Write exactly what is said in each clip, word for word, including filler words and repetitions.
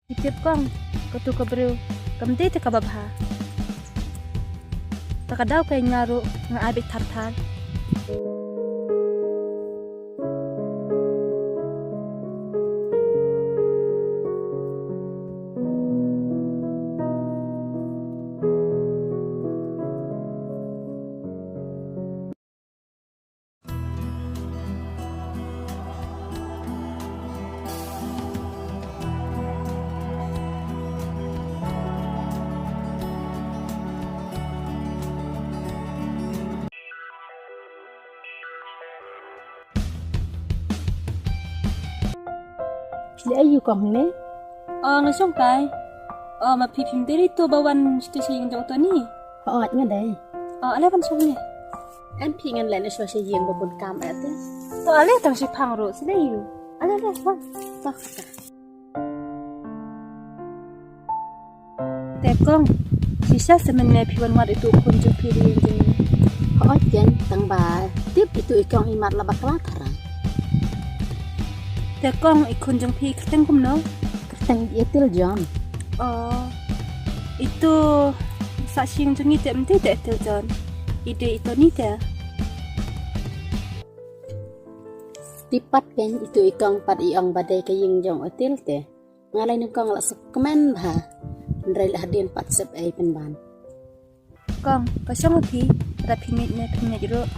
Phi tip kong, katu ka briew kam dei te kaba bha. Ta ka daw ka ïa nga ruh nga ai beit thar thar. Phi leh aïu kong hangne? Oh, nga shong kai. Oh, ma phi phim dei ri to ba wan sha ïing jong Tony? Hooid, nga dei. Oh, ale wan shong ne. Em phi ngan leh ne shuwa sha ïing ba bun kam eh te. To ale tang shiphang ruh, shu dei aïu. Ale ale wan. Tok tok. Te kong, shisha seh mynne phi wan wad ïa utu u khun jong phi ïa ka ïing jong ngi? Hooid ken, tang ba tip ïa utu i kong i mat la bakla tharai. Te kong, i khun jong phi kyrteng kumno? Kyrteng i Etil John. Oh, ïa utu sah sha ïing jong ngi te ym dei te Etil John. I dei i Tony te. Tip pat ken, ïa utu i kong pat i ong ba dei ka ïing jong u Etil te. Nga lei nyngkong la suk kmen bha. Hynrei la hadien pat sep ei pynban. Kong, ka shong ha phi, lada phi ngeit ne phi ngeit ruh.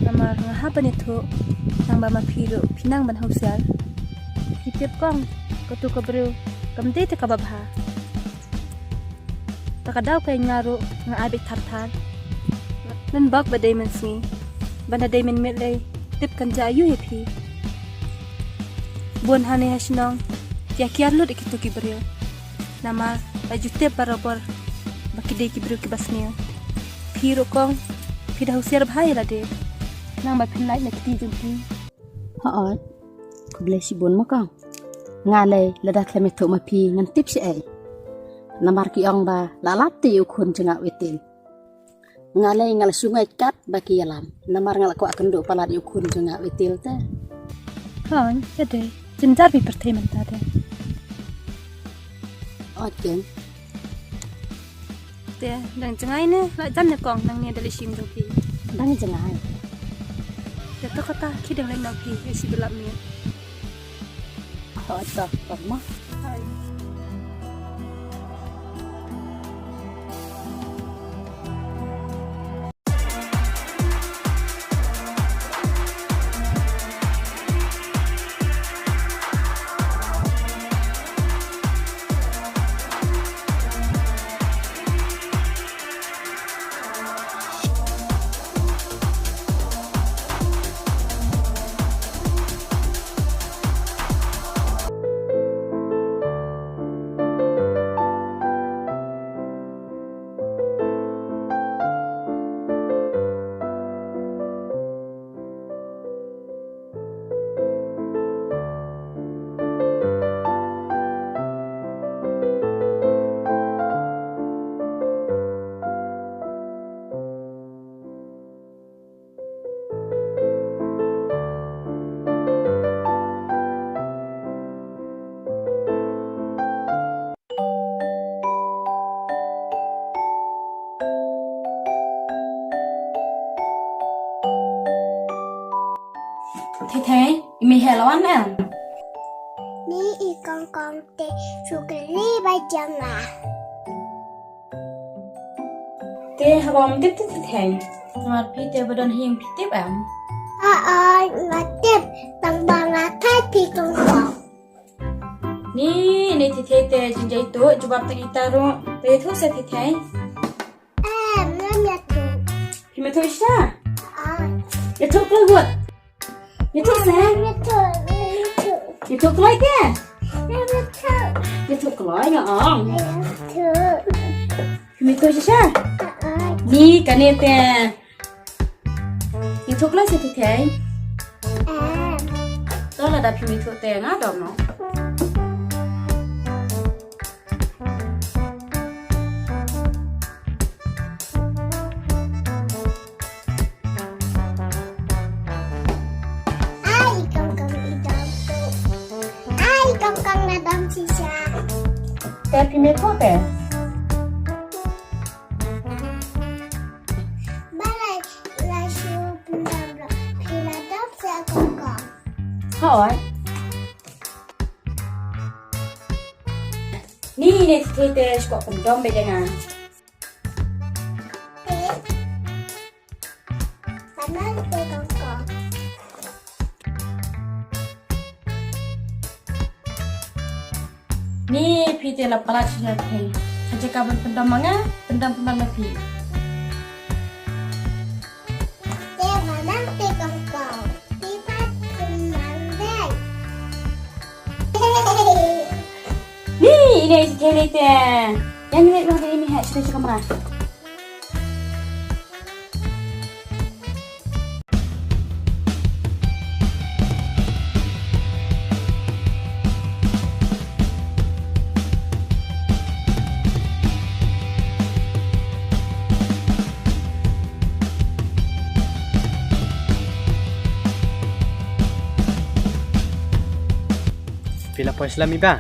Namar nga hap ban ïathuh, tang ba ma phi ruh phi nang ban husiar. Phi tip kong, katu ka briew kam dei te kaba bha. Ta ka daw ka ïa nga ruh nga ai beit thar thar. Ngan bok ba dei mynsngi, ban da dei mynmiet lei tip kan jia aïu ïa phi. Bun hangne ha shnong ki ïa kiar lut ïa kitu ki briew. Namar la ju tip barabor ba ki dei ki briew kiba sniew. Phi ruh kong, phi da husiar bha ïa lade, nang ba phin lait na kti jong phi. Hooid. Khublei shibun ma kong. Nga lei lada khlem ïathuh ma phi ngan tip shaei. Namar ki ong ba la lap te ïa u khun jong nga u Etil. Nga lei nga la shu ngeit kat ba ki ïalam. Namar nga la kwah kynduh palat ïa u khun jong nga u Etil te. Hooid, ka dei. Jynjar phi pyrthei mynta te. Ot ken. Te dang jngai ne la jan ne kong nangne da leit sha ïing jong phi? Dang jngai. Te to kata khie dang leit noh phi ïa shi ba lap miet. Ho to kong mo. Hai. Thei thei, i mei heh la wan em? Ni i kong kong te shu kylli ba jong nga. Te haba ym tip te thei thei. Namar phi te ba don ha ïing phi tip em? Aa, nga tip tang ba nga thait phi kong kong. Ni, ni thei thei te jingjia ïathuh jubab tang ita ruh. Te ïathuh seh thei thei. Em, ngam ïathuh. Phim ïathuh shisha? Aa. Ïathuh kloi bud. Ïathuh seh. Ïathuh, ïathuh. Ïathuh kloi te. Ïathuh. Ïathuh kloi nga ong. Ïathuh. Phim ïathuh shisha? Aa. Ni kane te. Ïathuh kloi seh thei thei. Em. To lada phim ïathuh te nga dom noh. Ai kong kong i dom tu. Ai kong kong na dom shisha. Te phi me ko te. Balai la shu pyndonkam phi la dap sa kong kong. Hoi. Ni ne te te sko pyndonkam be nga. Ni phi te la palat sha phi. Ka jaka ban pyndam ma nga, pyndam pyndam ma phi. Te manang te kong kong. Te pat pyndam dai. Ni ine si te ni te. Yang ni lo ni ha sha kamra. Phi la poi slem i ba?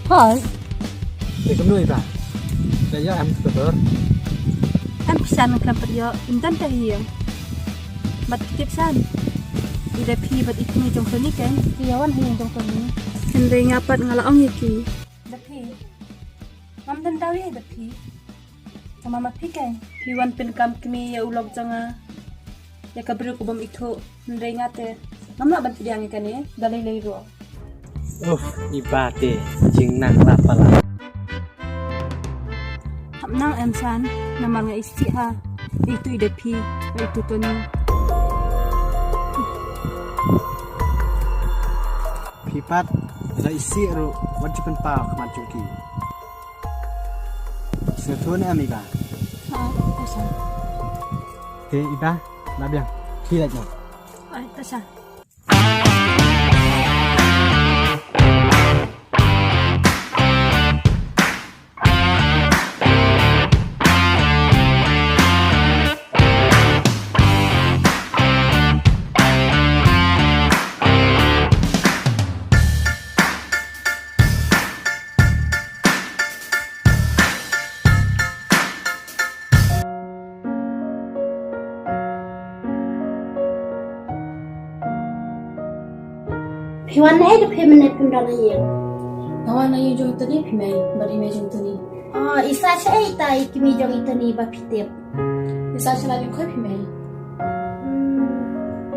Hoi. Te kumno i ba? Te ïa em tu tor. Em pisa nang klam pat ïa im dan ta hiang. Bad ki tip san. I da phi bad i tuni jong tuni kan. Ki ïa wan hiang jong tuni. Hynrei nga pat nga la ong ïa ki. Da phi. Ngam don daw ïa da phi. Tangba ma phi kan phi wan pynkam kmie ïa u lok jong nga. Ïa ka briew kaba ym ithuh hynrei nga te ngam lah ban pdiang ïa kane da lei lei ruh. Uff, i ba te jingnang la pala. Hap nang em san namar nga isih ha. Itu i da phi, itu Tony. Phi pat la isih ruh wat ju pynpaw khmat jong ki. Sngewthuh ne em i ba? Ha, ta sa. Te i ba, la biang. Phi leit noh. Ai, ta sa. Phi wan naei da phi mynne phim don ha ïing? Nga wan na ïing jong i Tony phi mei, bad i mei jong i Tony. Oh, i sah shaei ta i kmie jong i Tony ba phi tip? I sah sha Laitlynkhoi phi mei. Hmm,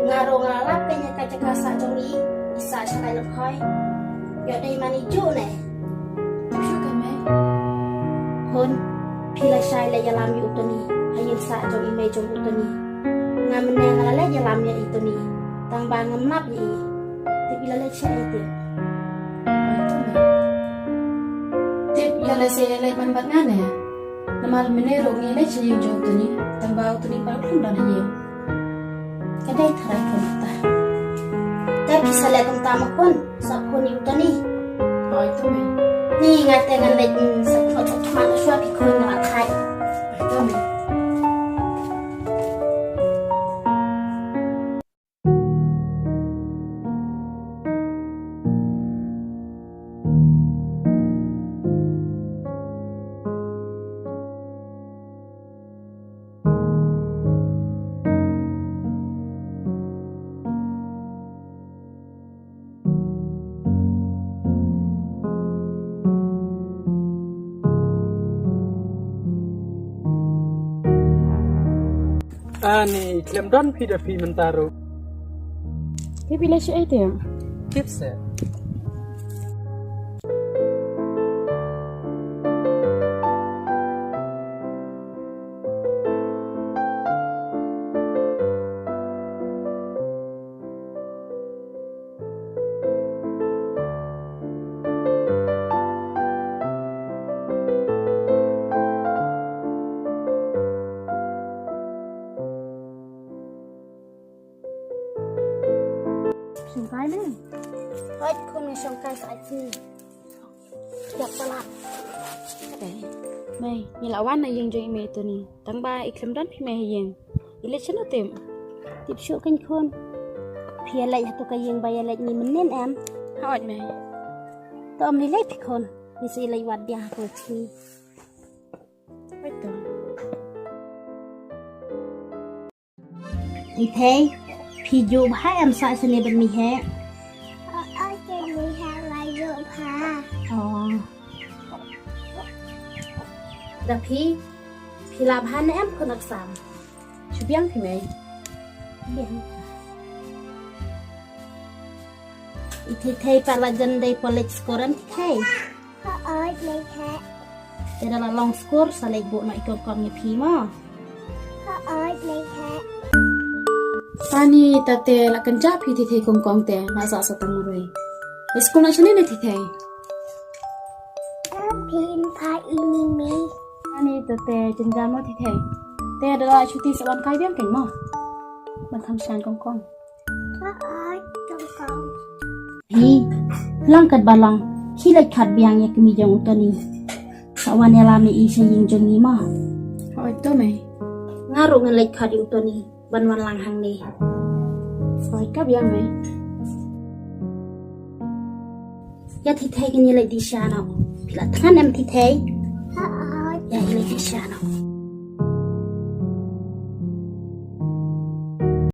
nga ruh nga la lap ka ïa ka jaka sah jong i, i sah sha Laitlynkhoi. Ïoh dei man i juh ne? Tip shuh ka mei. Khun, phi lashai leit ïalam ïa u Tony ha ïing sah jong i mei jong u Tony. Nga mynne nga la leit ïalam ïa i Tony. Tang ba ngam lap ïa i. Tip i la leit shaei te. Tip i la leit shaei, leit man bad nga ne? Namar mynne ruh ngi leit sha ïing jong u Tony. Tang ba u Tony pat u khlem don ha ïing. Ka dei tharai kumta. Te phi sa leh kumta ma khun, sa phone ïa u Tony. Hooid to mei. Ni nga te ngan leit, mm, sa khot sa khmat shuwa phi khun nga la thait. Hooid to mei. Ani, khlem don phi da phi mynta ruh. Phi phi leh shaei te? Tip se. Shongkai ne? Hooid khun, nga shongkai sa ai phi. Ïa palat. Mei, ngi la wan na ïing jong i mei Tony. Tang ba i khlem don phi mei ha ïing. I leit shano te? Tip shuh kein khun. Phi ïa leit hato ka ïing ba ïa leit ngi mynnin em? Hooid mei. To ym lei lei phi khun. Ngi sa ïa leit wad biang ha kawei ka sngi. Thei thei, phi juh bha em sah shane bad mi heh? Oh, oh, ke mi heh la juh bha. Oh. Da phi, phi lah bha ne em khun ap sam? Shu biang phi mei. Biang. I thei thei pat la jan dei palik skur em thei thei? Hooid, lei thei. Te da la long skur sa leit buh noh i kongkong ïa phi mo. Hooid, lei thei. Tani ta te la kynjah phi thei thei kongkong te la sa sa tang roi. Skur na shane ne thei thei? Phi pha ini mi. Tani ta te kynjah mo thei thei. Te da la shuti sa wan kai biang keng mo. Ban tham shan kongkong. Hi, lang kat ba lang, ki leit khot biang ïa ka mi jong u Tony. Sa wan ïalam ïa i sha ïing jong ngi mo. Hooid to mei. Nga ruh ngan leit khot ïa u Tony ban wan lang hangne. Hooid ka biang mei. Ïa thei thei, ngin ïa leit dih sha noh. Phi la thngan em thei thei? Hooid. Ïa leit dih sha noh.